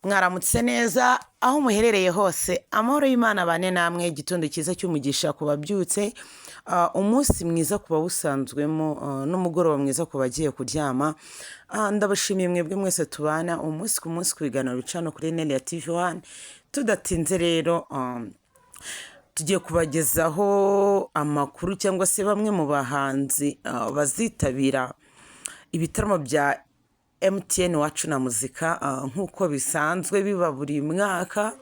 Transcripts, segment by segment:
Mwaramutse neza aho muherereye hose, amahoro y'Imana bane namwe. Igitondo cyiza cy'umugisha ku babyutse, umunsi mwiza ku bawusanzwemo, n'umugoroba mwiza ku bagiye kuryama. Ndabashimiye mwebwe mwese tubana umunsi ku munsi ku biganiro bica hano kuri Nelia TV 1. Tudatinze rero, tugiye kubagezaho amakuru cyangwa se bamwe mu bahanzi bazitabira ibitaramo bya MTN Iwacu na Muzika, nk'uko bisanzwe biba buri mwaka.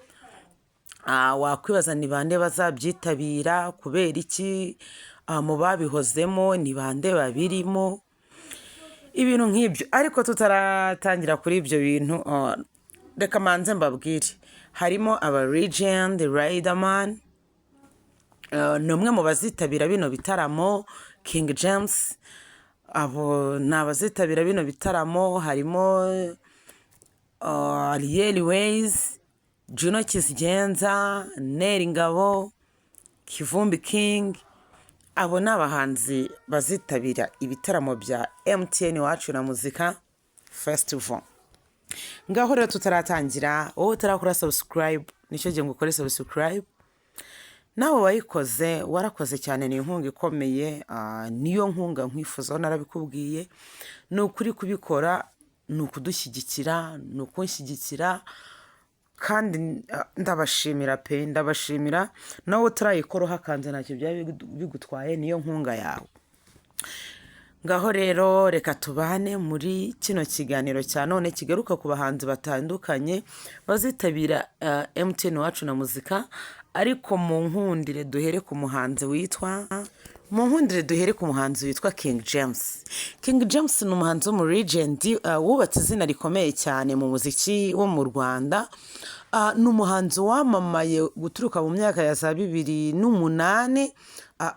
Wakwibaza ni bande bazabyitabira, kubera iki, mu babihozemo ni bande babirimo, ibintu nk'ibyo. Ariko tutaratangira kuri ibyo bintu, reka manze mbabwire harimo aba legend Riderman, ni umwe mu bazitabira bino bitaramo. King James, abo ni abazitabira bino bitaramo. Harimo Ariel Wayz, Juno Kizigenza, Nel Ngabo, Kivumbi King. Abo ni abahanzi bazitabira ibitaramo bya MTN Iwacu na Muzika Festival. Ngaho rero tutaratangira, wowe utarakora subscribe, nicyo gihe ngo ukore subscribe. Nawe wayikoze, warakoze cyane, ni inkunga ikomeye. Niyo nkunga nkwifuzaho, narabikubwiye. Ni ukuri, kubikora ni ukudushyigikira, ni ukunshyigikira, kandi ndabashimira pe, ndabashimira. Nawe utarayikora, uhakanze ntacyo byaba bigutwaye, niyo nkunga yawe. Ngaho rero reka tubane muri kino kiganiro cya none kigaruka ku bahanzi batandukanye bazitabira MTN Iwacu na Muzika. Ariko mu nkundire duhere ku muhanzi witwa King James. King James ni umuhanzi wo mu legend, wubatse izina rikomeye cyane mu muziki wo mu Rwanda. Ni umuhanzi wamamaye guturuka mu myaka ya za 2008.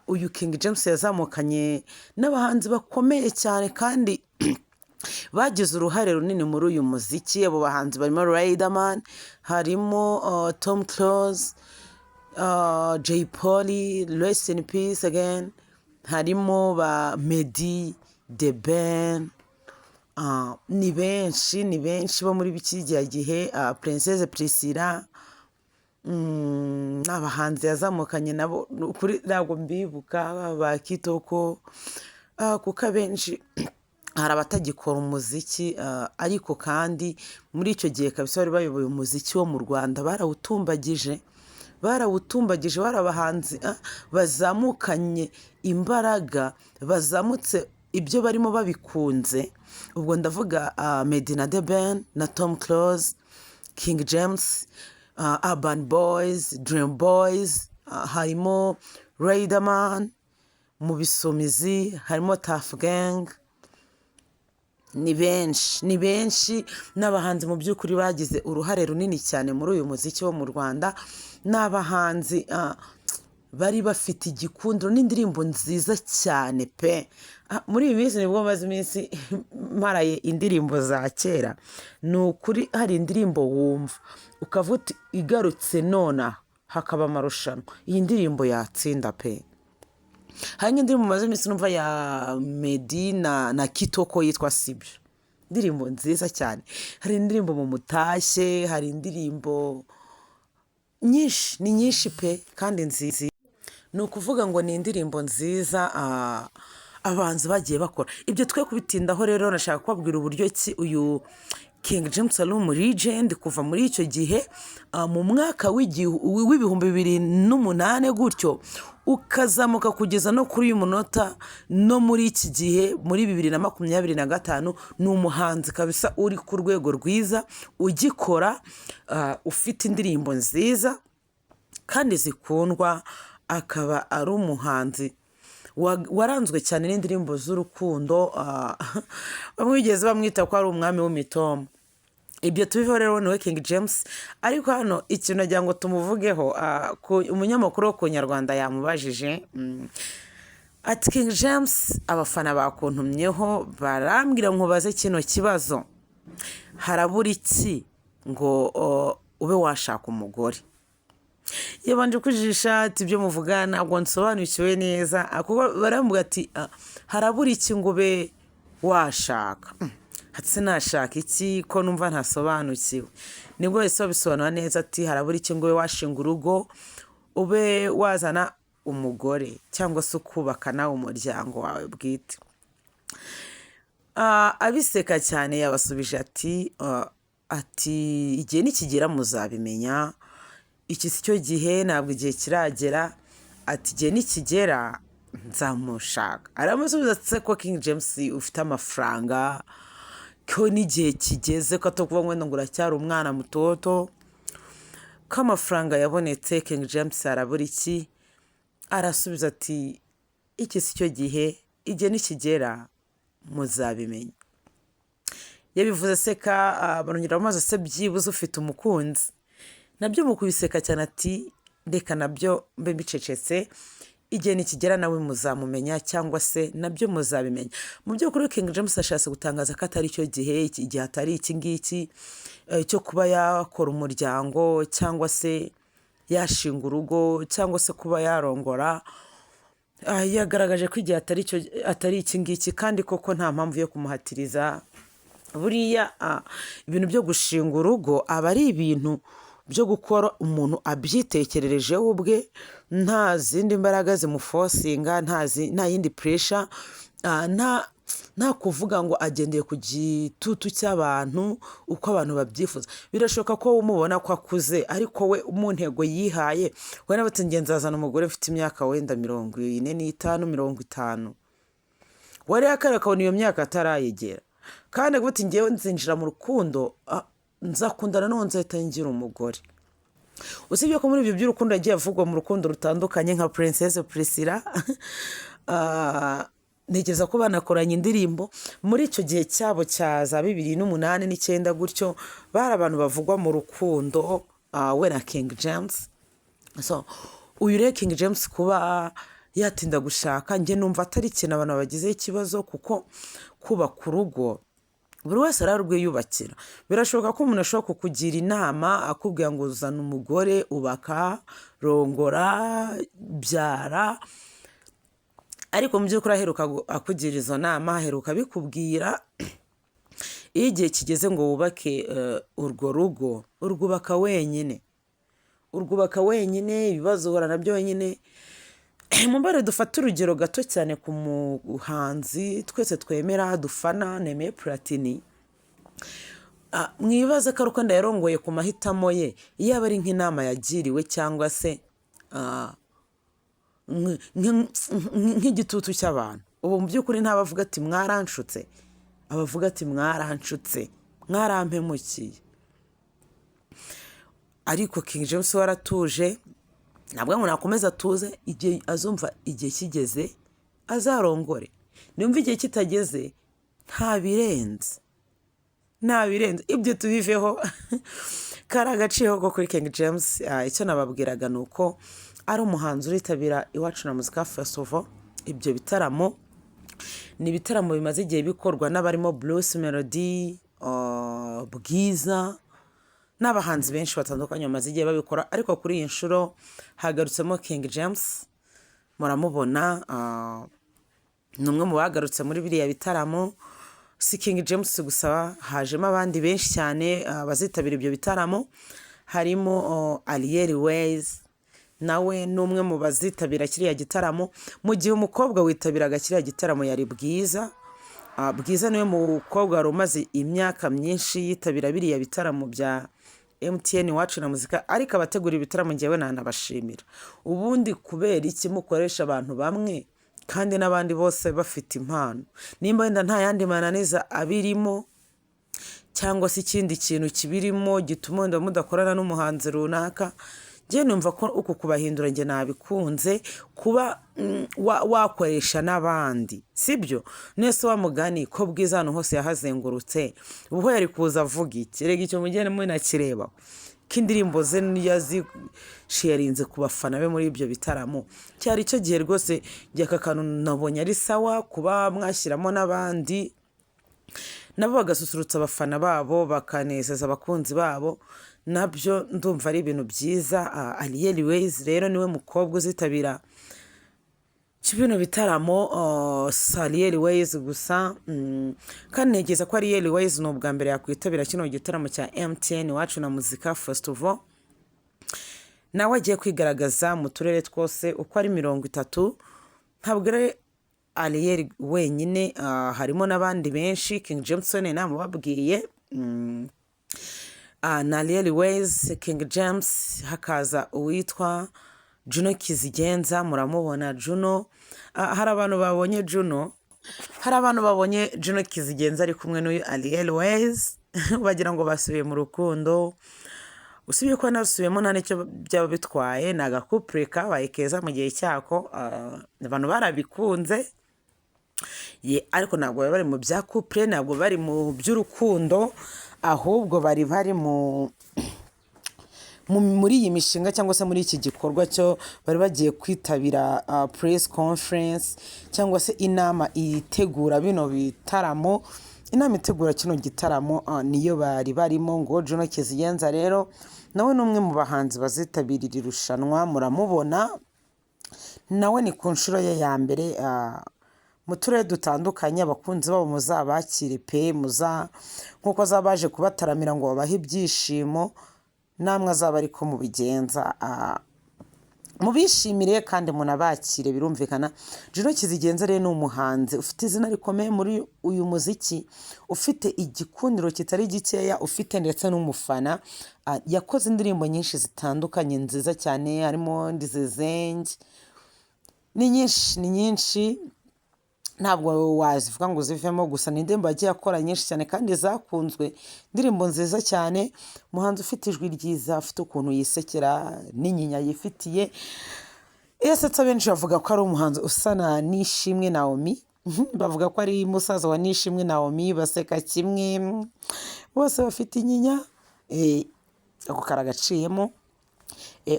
Uyu King James yazamukanye n'abahanzi bakomeye cyane kandi bagize uruhare runini muri uyu muziki. Abo bahanzi barimo Riderman, harimo Tom Close, Jay Polly, rest in peace again, harimo ba Meddy, The Ben, ni benshi, ni benshi bo muri kiriya gihe, Princesse Priscilla, abahanzi yazamukanye nabo ni ukuri ntabwo mbibuka, ba Kitoko, kuko abenshi hari abatagikora umuziki, ariko kandi muri icyo gihe kabisa bari bayoboye umuziki wo mu Rwanda, barawutumbagije, barawutumbagije. Bari abahanzi bazamukanye imbaraga, bazamutse ibyo barimo babikunze. Ubwo ndavuga Meddy na The Ben na Tom Close, King James, Urban Boys, Dream Boys, harimo Riderman mu Bisumizi, harimo Tuff Gang. Ni benshi, ni benshi n'abahanzi mu by'ukuri bagize uruhare runini cyane muri uyu muziki wo mu Rwanda. Ni abahanzi bari bafite igikundiro n'indirimbo nziza cyane pe. Muri iyi minsi nibwo maze iminsi mparaye indirimbo za kera. Ni ukuri, hari indirimbo wumva ukavuga uti igarutse nonaha hakaba amarushanwa, iyi ndirimbo yatsinda pe. Hari nk'indirimbo maze iminsi numva ya Meddy na Kitoko yitwa Sibyo, indirimbo nziza cyane. Hari indirimbo mu mutashye, hari indirimbo nyinshi, ni nyinshi pe, kandi nziza. Ni ukuvuga ngo ni indirimbo nziza abahanzi bagiye bakora. Ibyo twe kubitindaho rero, nashaka kubabwira uburyo ki uyu King James ari umu legend kuva muri icyo gihe, mu mwaka w'2008 gutyo, ukazamuka kugeza no kuri uyu munota, no muri iki gihe muri 2025. Ni umuhanzi kabisa uri ku rwego rwiza, ugikora, ufite indirimbo nziza kandi zikundwa, akaba ari umuhanzi waranzwe cyane n'indirimbo z'urukundo. Bamwe bigeze bamwita ko ari umwami w'imitoma. Ibyo tubiveho rero, niwe King James. Ariko hano ikintu nagira ngo tumuvugeho, umunyamakuru wo ku Nyarwanda yamubajije ati: "King James, abafana bakuntumyeho barambwira nkubaze kino kibazo: harabura iki ngo ube washaka umugore?" Yabanje kujijisha ati: "Ibyo muvuga ntabwo nsobanukiwe neza." Kuko baramubwira ati: "Harabura iki ngo ube washaka?" Ati se nashaka iki ko numva ntasobanukiwe? Nibwo bahise babisobanura neza, ati harabura iki ngo ube washinga urugo, ube wazana umugore cyangwa se ukubaka nawe umuryango wawe bwite? Abiseka cyane yabasubije ati igihe nikigera muzabimenya, iki si cyo gihe, ntabwo igihe kiragera. Ati igihe nikigera nzamushaka. Aramusubiza ati se ko King James ufite amafaranga, ko n'igihe kigeze, ko atakuvuga ngo ngo uracyari umwana mutoto, ko amafaranga yabonetse, King James arabura iki? Arasubiza ati iki si cyo gihe, igihe nikigera muzabimenya. Yabivuze aseka. Barongera bamaze se byibuze ufite umukunzi? Nabyo mu kubiseka cyane ati reka nabyo mbe mbicecetse, igihe nikigera nawe muzamumenya cyangwa se nabyo muzabimenya. Mu by'ukuri King James ashatse gutangaza ko atari cyo gihe, igihe atari iki ngiki cyo kuba yakora umuryango cyangwa se yashinga urugo cyangwa se kuba yarongora. Yagaragaje ko igihe atari cyo, atari iki ngiki, kandi koko nta mpamvu yo kumuhatiriza. Buriya ibintu byo gushinga urugo aba ari ibintu byo gukora umuntu abyitekererejeho ubwe, nta zindi mbaraga zimuforcinga, nta yindi pressure, nta kuvuga ngo agendeye ku gitutu cy'abantu, uko abantu babyifuza. Birashoboka ko umubona ko akuze, ariko we mu ntego yihaye we nawe ati njye nzazana umugore ufite imyaka wenda 45, 50. Wari akara akabona iyo myaka atarayegera, kandi avuga ati ngewe nzinjira mu rukundo, nzakundana n'uwo nzahita ngira umugore. Usibye ko muri ibyo by'urukundo yagiye avugwa mu rukundo rutandukanye nka Princesse Priscilla, ntekereza ko banakoranye indirimbo muri icyo gihe cyabo cya za 2008 n'icyenda gutyo, bari abantu bavugwa mu rukundo, we na King James. So uyu rero King James kuba yatinda gushaka, njye numva atari ikintu abantu bagizeho ikibazo, kuko kubaka urugo buri wese ararwiyubakira. Birashoboka ko umuntu ashobora kukugira inama akubwira ngo uzana umugore, ubaka, rongora, byara, ariko mu by'ukuri aheruka akugira izo nama, aheruka abikubwira. Iyo igihe kigeze ngo wubake urwo rugo, urwubaka wenyine, urwubaka wenyine, ibibazo uhura nabyo wenyine. Mubare dufate urugero gato cyane ku muhanzi twese twemera, dufana, Nemeye Platini. Mwibaze ko ari uko yarongoye ku mahitamo ye, iyo aba ari nk'inama yagiriwe cyangwa se nk'igitutu cy'abantu, ubu mu by'ukuri ntabavuga ati mwaranshutse, abavuga ati mwaranshutse, mwarampemukiye. Ariko King James we aratuje, ntabwo ngo nakomeza atuze, igihe azumva igihe kigeze azarongore, nimba igihe kitageze nta birenze, nta birenze. Ibyo tubiveho, kari agaciro ko kuri King James. Icyo nababwiraga ni uko ari umuhanzi uritabira Iwacu na Muzika Festival. Ibyo bitaramo ni ibitaramo bimaze igihe bikorwa n'abarimo Bruce Melody, Bwiza n'abahanzi benshi batandukanye bamaze igihe babikora, ariko kuri iyi nshuro hagarutsemo King James. Muramubona, ni umwe mu bagarutse muri biriya bitaramo. Si King James gusa, hajemo abandi benshi cyane bazitabira ibyo bitaramo, harimo Ariel Wayz, nawe ni umwe mu bazitabira kiriya gitaramo, mu gihe umukobwa witabiraga kiriya gitaramo yari Bwiza. Bwiza niwe mukobwa wari umaze imyaka myinshi yitabira biriya bitaramo bya MTN Iwacu na Muzika. Ariko abategura ibitaramo ngewe nanabashimira. Ubundi kubera iki mukoresha abantu bamwe kandi n'abandi bose bafite impano? Nimba wenda nta yandi mananiza abirimo cyangwa se ikindi kintu kibirimo gituma wenda mudakorana n'umuhanzi runaka, njye numva ko uku kubahindura njye nabikunze, kuba wakoresha n'abandi, sibyo? Nese wa mugani ko Bwiza ahantu hose yahazengurutse, ubwo yari kuza avuga iki? Rega icyo mugende munakirebaho, ko indirimbo ze yazisharinze ku bafana be muri ibyo bitaramo. Cyari icyo gihe rwose, njye aka kantu nabonye ari sawa, kuba mwashyiramo n'abandi nabo bagasusurutsa abafana babo, bakanezeza abakunzi babo, nabyo ndumva ari ibintu byiza. Ariel Wayz rero niwe mukobwa uzitabira. Bino bitaramo si Ariel Wayz gusa, kandi ntekereza ko Ariel Wayz ni ubwa mbere yakwitabira kino gitaramo cya MTN Iwacu na Muzika Festival. Nawe agiye kwigaragaza mu turere twose uko ari 30. Ntabwo ari Ariel wenyine, harimo n'abandi benshi. King Jameson namubabwiye, na Ariel Wayz, King James, hakaza uwitwa Juno Kizigenza. Muramubona Juno. Hari abantu babonye Juno, hari abantu babonye Juno Kizigenza ari kumwe n'uyu Ariel Wayz, bagira ngo basubiye mu rukundo. Usibye ko nasubiyemo, nta n'icyo byaba bitwaye, ni agacouple kabaye keza mu gihe cyako, abantu barabikunze. Ye, ariko ntabwo bari bari mu bya couple, ntabwo bari mu by'urukundo, ahubwo bari bari muri iyi mishinga cyangwa se muri iki gikorwa cyo bari bagiye kwitabira, press conference cyangwa se inama itegura bino bitaramo. Inama itegura kino gitaramo niyo bari barimo. Ngo Juno Kizigenza rero nawe ni umwe mu bahanzi bazitabira iri rushanwa. Muramubona, nawe ni ku nshuro ye ya mbere mu turere dutandukanye. Abakunzi babo muzabakire pe, muza nk'uko azaba baje kubataramira ngo babahe ibyishimo, namwe azaba ariko mubigenza, mubishimire kandi munabakire, birumvikana. Juno Kizigenza rero ni umuhanzi ufite izina rikomeye muri uyu muziki, ufite igikundiro kitari gikeya, ufite ndetse n'umufana. Yakoze indirimbo nyinshi zitandukanye nziza cyane, harimo Ndizezenge, ni nyinshi, ni nyinshi, ntabwo wazivuga ngo zivemo. Gusa ni indirimbo yagiye akora nyinshi cyane kandi zakunzwe, indirimbo nziza cyane. Umuhanzi ufite ijwi ryiza, ufite ukuntu yisekera n'inyinya yifitiye. Iyo asetse, abenshi bavuga ko ari umuhanzi usa na Nishimwe Naomi. Bavuga ko ari musaza wa Nishimwe Naomi, baseka kimwe, bose bafite inyinya. Ako karagaciyemo.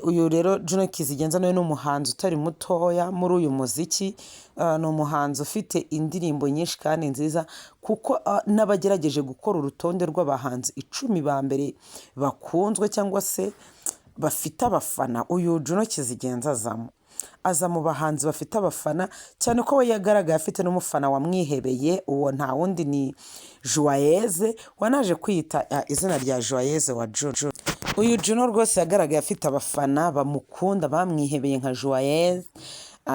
Uyu rero Juno Kizigenza nawe ni umuhanzi utari mutoya muri uyu muziki. Ni umuhanzi ufite indirimbo nyinshi kandi nziza, kuko n'abagerageje gukora urutonde rw'abahanzi 10 ba mbere bakunzwe cyangwa se bafite abafana, uyu Juno Kizigenza azamo, aza mu bahanzi bafite abafana, cyane ko we yagaragaye afite n'umufana wamwihebeye. Uwo nta wundi ni Joyeuse, wanaje kwiyita izina rya Joyeuse wa Juno. Uyu Juno rwose yagaragaye afite abafana bamukunda, bamwihebeye nka Joyeuse.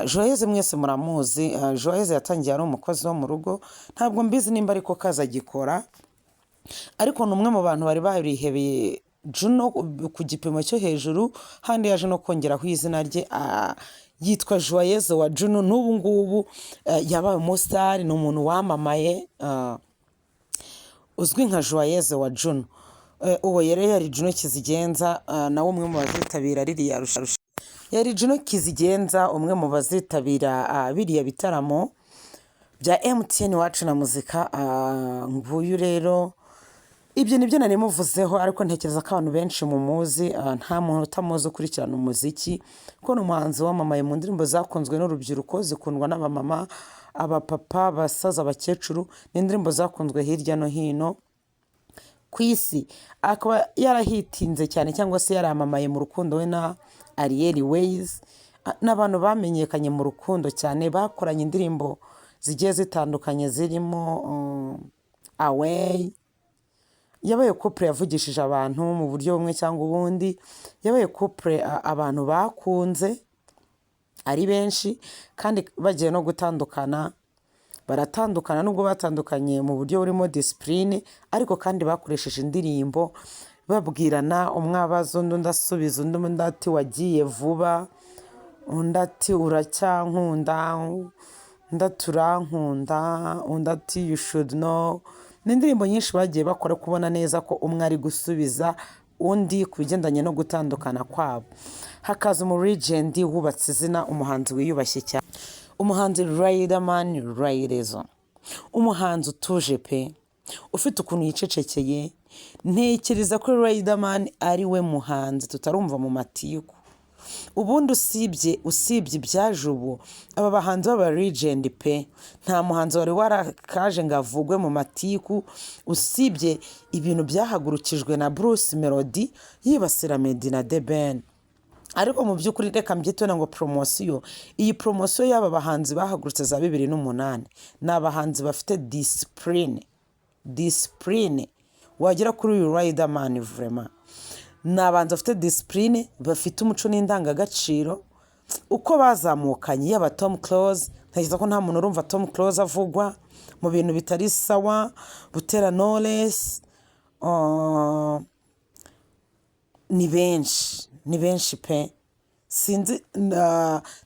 Joyeuse mwese muramuzi. Joyeuse yatangiye ari umukozi wo mu rugo, ntabwo mbizi nimba ariko kazi agikora, ariko ni umwe mu bantu bari barihebeye Juno ku gipimo cyo hejuru. Handi yaje no kongeraho izina rye, yitwa Joyeuse wa Juno. N'ubu ngubu yabaye umusitari, ni umuntu wamamaye, uzwi nka Joyeuse wa Juno. Uwo rero yari Juno Kizigenza, nawe umwe mu bazitabira ririya rushanwa. Yari Juno Kizigenza, umwe mu bazitabira biriya bitaramo bya MTN Iwacu na Muzika. Nguyu rero, ibyo nibyo nari muvuzeho, ariko ntekereza ko abantu benshi mumuzi. Nta muntu utamuzi ukurikirana umuziki, kuko ni umuhanzi wamamaye mu ndirimbo zakunzwe n'urubyiruko, zikundwa n'abamama, abapapa, abasaza, abakecuru. Ni indirimbo zakunzwe hirya no hino ku isi, akaba yarahitinze cyane cyangwa se yaramamaye mu rukundo we na Ariel Wayz. N'abantu bamenyekanye mu rukundo cyane, bakoranye indirimbo zigiye zitandukanye zirimo Away. Yabaye couple yavugishije abantu mu buryo bumwe cyangwa ubundi, yabaye couple abantu bakunze ari benshi, kandi bagiye no gutandukana baratandukana, nubwo batandukanye mu buryo burimo discipline, ariko kandi bakoresheje indirimbo babwirana, umwe abaza undi, undi asubiza undi, undi ati "Wagiye vuba", undi ati "Uracyankunda", undi ati "Urankunda", undi ati "You should know". Ni indirimbo nyinshi bagiye bakora, kubona neza ko umwe ari gusubiza undi ku bigendanye no gutandukana kwabo. Hakaza umu legend wubatse izina, umuhanzi wiyubashye cyane, umuhanzi Riderman Riderzo, umuhanzi utuje pe, ufite ukuntu yicecekeye. Ntekereza ko Riderman ari we muhanzi tutarumva mu matiku. Ubundi usibye ibyaje ubu, aba bahanzi b'aba legend pe, nta muhanzi wari warakaje ngo avugwe mu matiku, usibye ibintu byahagurukijwe na Bruce Melody yibasira Meddy na The Ben. Ariko mu by'ukuri reka mbyite ngo promotion. Iyi promotion y'aba bahanzi bahagurutse za 2008 ni abahanzi bafite discipline, discipline. Wagera kuri uyu Riderman, vraiment ni abahanzi bafite discipline, bafite umuco n'indangagaciro uko bazamukanye. Yaba Tom Close, ntekereza ko nta muntu urumva Tom Close avugwa mu bintu bitari sawa. Butera Knowless, ni benshi, ni benshi pe. Sinzi,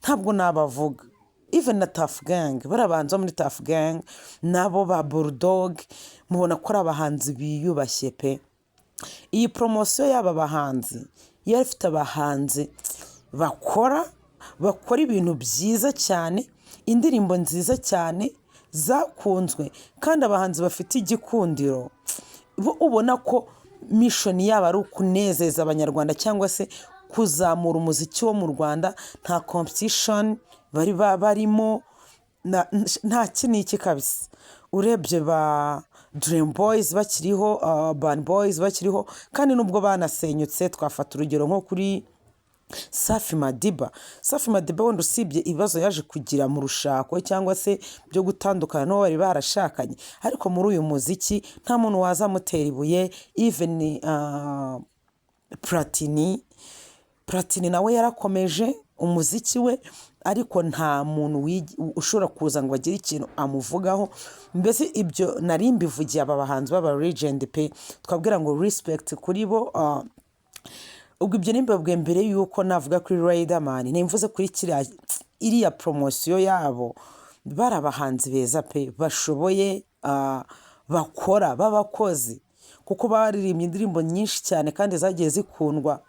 ntabwo nabavuga. Even na Tuff Gang, bariya bahanzi bo muri Tuff Gang nabo, ba Bulldog, mubona ko ari abahanzi biyubashye pe. Iyi promotion y'aba bahanzi yari ifite abahanzi bakora ibintu byiza cyane, indirimbo nziza cyane zakunzwe, kandi abahanzi bafite igikundiro, bo ubona ko mission yabo ari ukunezeza Abanyarwanda cyangwa se kuzamura umuziki wo mu Rwanda. Nta competition bari barimo, nta iki n'iki kabisa. Urebye ba Dream Boys bakiriho, Urban Boys bakiriho, kandi nubwo banasenyutse, twafata urugero nko kuri Safi Madiba. Safi Madiba wenda usibye ibibazo yaje kugira mu rushako cyangwa se byo gutandukana n'uwo bari barashakanye, ariko muri uyu muziki nta muntu waza amutera ibuye. Even Platini, Platini nawe yarakomeje umuziki we, ariko nta muntu ushobora kuza ngo agire ikintu amuvugaho. Mbese ibyo nari mbivugiye aba bahanzi b'aba legend pe, twabwira ngo respect kuri bo. Ubwo ibyo nimbabwiye mbere yuko navuga kuri Riderman, nimvuze kuri kiriya iriya promotion yabo, bari abahanzi beza pe, bashoboye, bakora, b'abakozi, kuko baririmbye indirimbo nyinshi cyane kandi zagiye zikundwa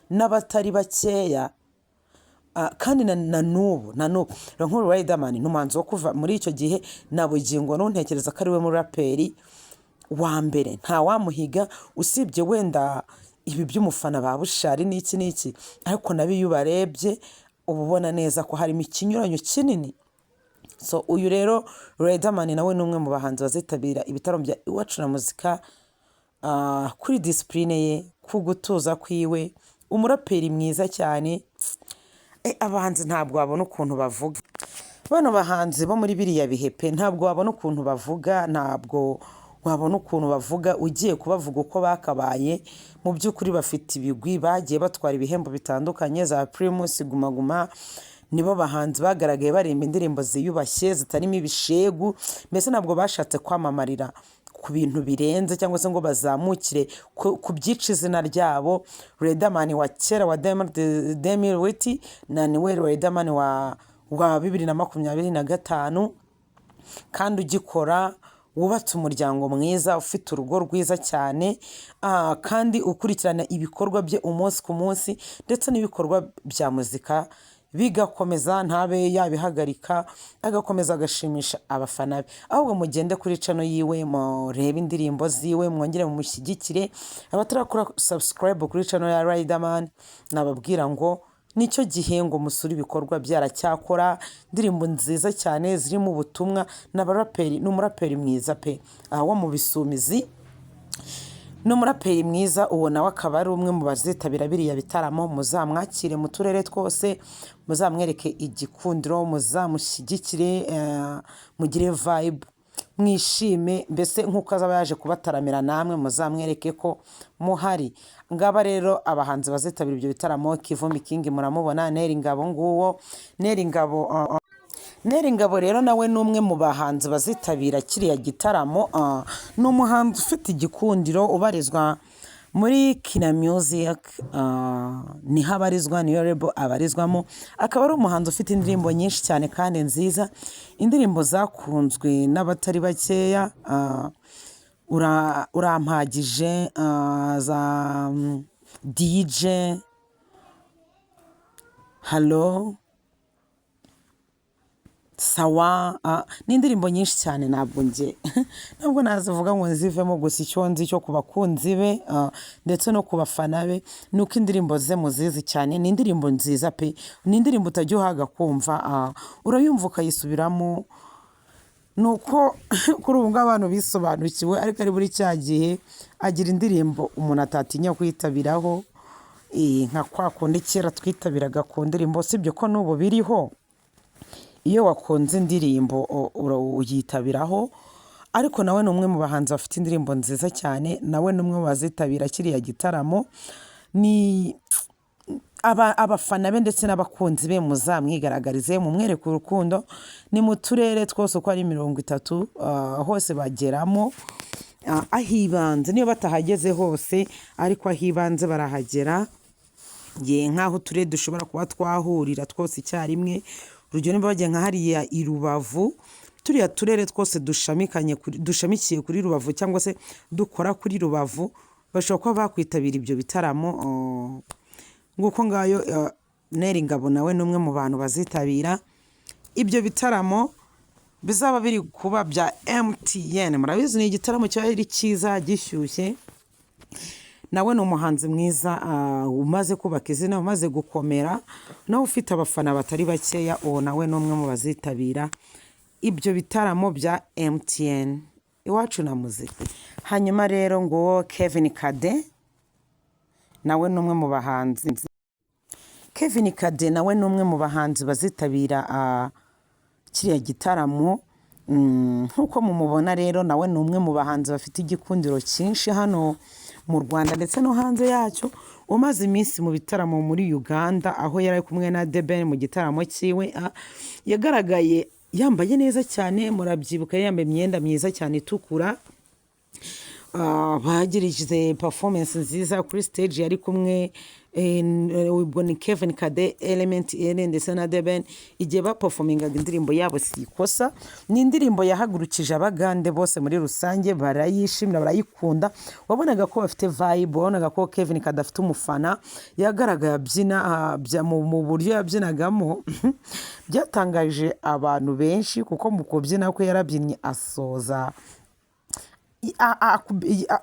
n'abatari bakeya. Kandi na n'ubu, na n'ubu rero nk'uyu Riderman ni umuhanzi wo kuva muri icyo gihe na bugingo n'ubu ntekereza ko ari we muraperi wa mbere, nta wamuhiga, usibye wenda ibi by'umufana ba Bushali n'iki n'iki, ariko nabo iyo ubarebye uba ubona neza ko harimo ikinyuranyo kinini. So uyu rero Riderman nawe ni umwe mu bahanzi bazitabira ibitaramo bya Iwacu na Muzika, kuri discipline ye, ku gutuza kwiwe, umuraperi mwiza cyane. Abahanzi ntabwo wabona ukuntu bavuga. Bano bahanzi bo muri biriya bihe pe, ntabwo wabona ukuntu bavuga, ntabwo wabona ukuntu bavuga ugiye kubavuga uko bakabaye. Mu by'ukuri bafite ibigwi, bagiye batwara ibihembo bitandukanye, za Primus Guma Guma. Nibo bahanzi bagaragaye baririmba indirimbo ziyubashye, zitarimo ibishegu. Mbese ntabwo bashatse kwamamarira ku bintu birenze cyangwa se ngo bazamukire ku byica izina ryabo. Riderman wa kera wa 2008 na niwe Riderman wa 2025, kandi ugikora, wubatse umuryango mwiza, ufite urugo rwiza cyane, kandi ukurikirana ibikorwa bye umunsi ku munsi, ndetse n'ibikorwa bya muzika bigakomeza, ntabe yabihagarika, agakomeza agashimisha abafana be. Ahubwo mugende kuri channel yiwe, murebe indirimbo ziwe, mwongere mumushyigikire. Abatarakora subscribe kuri channel ya Riderman, nababwira ngo nicyo gihe ngo musure ibikorwa bye, aracyakora indirimbo nziza cyane zirimo ubutumwa. N'abaraperi, ni umuraperi mwiza pe, aha wo mu Bisumizi, ni umuraperi mwiza. Uwo nawe akaba ari umwe mu bazitabira biriya bitaramo. Muzamwakire mu turere twose, muzamwereke igikundiro, muzamushyigikire, mugire vibe, mwishime. Mbese nk'uko azaba yaje kubataramira, namwe muzamwereke ko muhari. Ngaba rero abahanzi bazitabira ibyo bitaramo. Kivumbi King muramubona, Nel Ngabo nguwo. Nel Ngabo, Nel Ngabo rero nawe ni umwe mu bahanzi bazitabira kiriya gitaramo. Ni umuhanzi ufite igikundiro, ubarizwa muri Kina Music, niho abarizwa, niyo label abarizwamo. Akaba ari umuhanzi ufite indirimbo nyinshi cyane kandi nziza, indirimbo zakunzwe n'abatari bakeya. Urampagije, za DJ, Halo, Sawa, ni indirimbo nyinshi cyane. Ntabwo njye ntabwo nazivuga ngo nzivemo. Gusa icyo nzi cyo ku bakunzi be, ndetse no ku bafana be, ni uko indirimbo ze muzizi cyane. Ni indirimbo nziza pe, ni indirimbo utajya uhaga kumva, urayumva ukayisubiramo. Ni uko kuri ubu ngubu abantu bisobanukiwe, ariko ari muri cya gihe agira indirimbo umuntu atatinya kwitabiraho. Nka kwa kundi kera twitabiraga ku ndirimbo, sibyo ko n'ubu biriho, iyo wakunze indirimbo uyitabiraho, ariko nawe ni umwe mu bahanzi bafite indirimbo nziza cyane, nawe ni umwe mu bazitabira kiriya gitaramo. Ni abafana be ndetse n'abakunzi be, muzamwigaragarize, mumwereke urukundo. Ni mu turere twose uko ari 30, hose bageramo, ahibanze niyo batahageze hose, ariko ahibanze barahagera. Ye, nk'aho uturere dushobora kuba twahurira twose icyarimwe, urugero niba bagiye nka hariya i Rubavu, turiya turere twose dushamikiye kuri Rubavu cyangwa se dukora kuri Rubavu, bashobora kuba bakwitabira ibyo bitaramo. Nguko ngayo, Nel Ngabo nawe ni umwe mu bantu bazitabira ibyo bitaramo bizaba biri kuba bya MTN. Murabizi ni igitaramo kiba ari cyiza gishyushye. Nawe ni umuhanzi mwiza, umaze kubaka izina, umaze gukomera, nawe ufite abafana batari bakeya. Uwo nawe ni umwe mu bazitabira ibyo bitaramo bya MTN Iwacu na Muzika. Hanyuma rero nguwo Kevin Kade, nawe ni umwe mu bahanzi. Kevin Kade nawe ni umwe mu bahanzi bazitabira kiriya gitaramo. Nk'uko mumubona rero, nawe ni umwe mu bahanzi bafite igikundiro cyinshi hano mu Rwanda ndetse no hanze yacyo, umaze iminsi mu bitaramo muri Uganda, aho yari ari kumwe na The Ben mu gitaramo cyiwe. Yagaragaye yambaye neza cyane, murabyibuka, yambaye imyenda myiza cyane itukura. Bagirize performance nziza kuri stage, yari kumwe ubwo ni Kevin Kade, Element Eleeeh ndetse na The Ben, igihe baperformingaga indirimbo yabo Sikosa. Ni indirimbo yahagurukije Abagande bose muri rusange, barayishimira, barayikunda. Wabonaga ko bafite vibe, wabonaga ko Kevin Kade afite umufana. Yagaragaye abyina, mu buryo yabyinagamo byatangaje abantu benshi, kuko mu kubyina kwe yarabyinnye asoza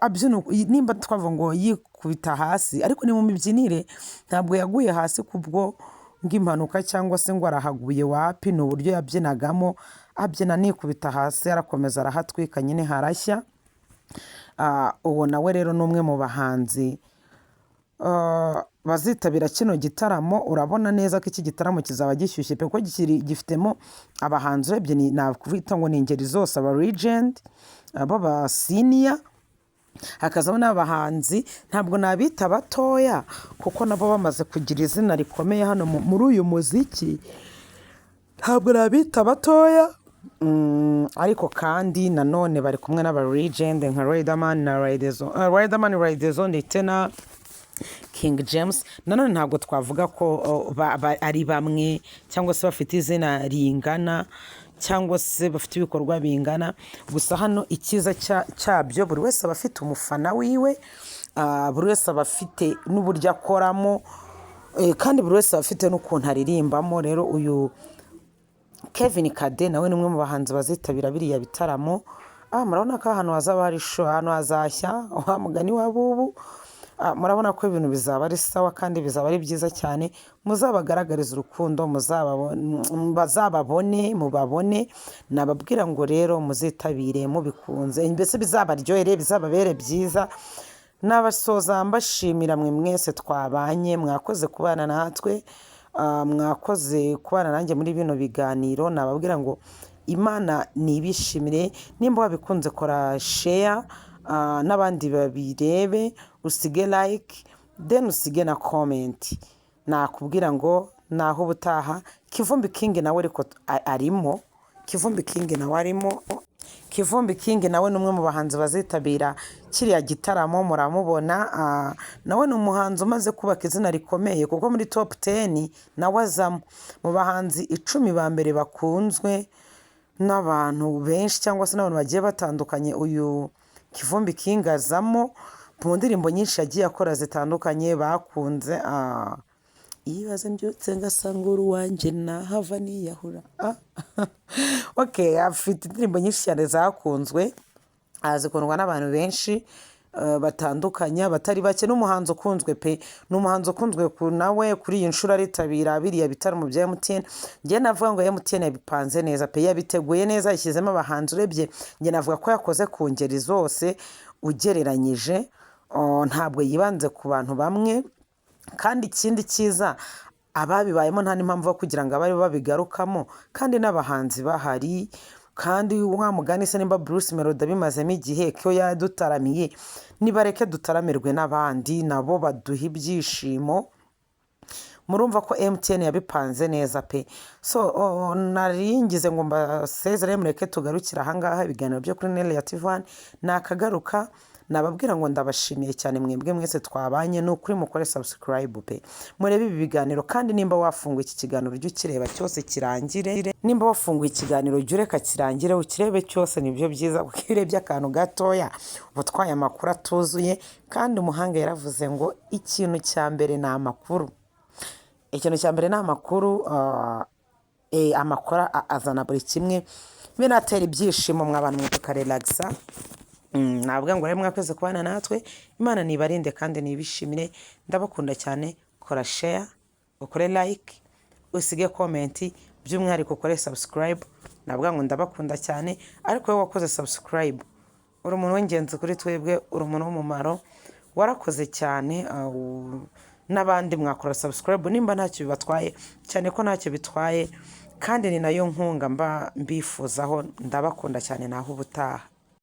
abyina, nimba twavuga ngo yikubita hasi, ariko ni mu mibyinire, ntabwo yaguye hasi kubwo ng'impanuka cyangwa se ngo arahaguye, wapi, ni uburyo yabyinagamo, abyina nikubita hasi, arakomeza arahatwika nyine harashya. Uwo nawe rero ni umwe mu bahanzi bazitabira kino gitaramo. Urabona neza ko iki gitaramo kizaba gishyushye pe, kuko gifitemo abahanzi urebye ni nakwita ngo ni ingeri zose, aba legend b'aba senior, hakazamo n'abahanzi ntabwo nabita batoya, kuko nabo bamaze kugira izina rikomeye hano muri uyu muziki, ntabwo nabita batoya. Ariko kandi nanone bari kumwe n'aba legend nka Riderman na Riderzo, Riderman, Riderzo ndetse na King James. Nanone ntabwo twavuga ko ari bamwe cyangwa se bafite izina ringana cyangwa se bafite ibikorwa bingana. Gusa hano icyiza cyabyo, buri wese aba afite umufana wiwe, buri wese aba afite n'uburyo akoramo, kandi buri wese aba afite n'ukuntu aririmbamo. Rero uyu Kevin Kade nawe ni umwe mu bahanzi bazitabira biriya bitaramo. Murabona ko ahantu hazaba hari show, ahantu hazashya wa mugani wa bubu. Murabona ko ibintu bizaba ari sawa kandi bizaba ari byiza cyane. Muzabagaragarize urukundo, bazababone, mubabone. Nababwira ngo rero muzitabire mubikunze, mbese bizabaryohere, bizababere byiza. Nabasoza mbashimira mwe mwese twabanye, mwakoze kubana natwe, mwakoze kubana nanjye muri bino biganiro. Nababwira ngo Imana nibishimire. Nimba wabikunze, kora share n'abandi babirebe, usige like, then usige na comment. Nakubwira ngo naho ubutaha. Kivumbi King nawe ariko arimo, Kivumbi King nawe arimo. Kivumbi King nawe ni umwe mu bahanzi bazitabira kiriya gitaramo, muramubona. Nawe ni umuhanzi umaze kubaka izina rikomeye, kuko muri top 10 nawe azamo mu bahanzi 10 ba mbere bakunzwe n'abantu benshi cyangwa se n'abantu bagiye batandukanye. Uyu Kivumbi King azamo mu ndirimbo nyinshi yagiye akora zitandukanye bakunze. Ibaze mbyutse ngasanga uri uwanjye, nahava niyahura. Okay, afite indirimbo nyinshi cyane zakunzwe, zikundwa n'abantu benshi batandukanye, abatari bake. N'umuhanzi ukunzwe pe, ni umuhanzi ukunzwe. Nawe kuri iyi nshuro aritabira biriya bitaramo bya MTN. Njye navuga ngo MTN yabipanze neza pe, yabiteguye neza, yashyizemo abahanzi. Urebye njye navuga ko yakoze ku ngeri zose ugereranyije, ntabwo yibanze ku bantu bamwe. Kandi ikindi cyiza, ababibayemo nta n'impamvu yo kugira ngo abe aribo babigarukamo kandi n'abahanzi bahari. Kandi wa mugani se, nimba Bruce Melody abimazemo igihe, ko yadutaramiye, nibareke dutaramirwe n'abandi, nabo baduha ibyishimo. Murumva ko MTN yabipanze neza pe. So nari ngize ngo mbasezere, mureke tugarukire ahangaha. Ibiganiro byo kuri Nelia TV1 nakagaruka. Nababwira ngo ndabashimiye cyane mwebwe mwese twabanye. Ni ukuri, mukore subscribe pe, murebe ibi biganiro. Kandi nimba wafunguye iki kiganiro, ujye ukireba cyose kirangire. Nimba wafunguye ikiganiro, jya ureka kirangire, ukirebe cyose, nibyo byiza, kuko iyo urebye akantu gatoya uba utwaye amakuru atuzuye. Kandi umuhanga yaravuze ngo ikintu cya mbere ni amakuru, ikintu cya mbere ni amakuru. Amakuru azana buri kimwe, binatera ibyishimo mwa bantu mwe, tukarelagisa. Navuga ngo rero mwakoze kubana natwe. Imana nibarinde kandi nibishimire. Ndabakunda cyane. Kora share, ukore like, usige comment, by'umwihariko ukore subscribe. Navuga ngo ndabakunda cyane, ariko wowe wakoze subscribe uri umuntu w'ingenzi kuri twebwe, uri umuntu w'umumaro, warakoze cyane. N'abandi mwakora subscribe nimba ntacyo bibatwaye, cyane ko ntacyo bitwaye, kandi ni nayo nkunga mba mbifuzaho. Ndabakunda cyane, naho ubutaha.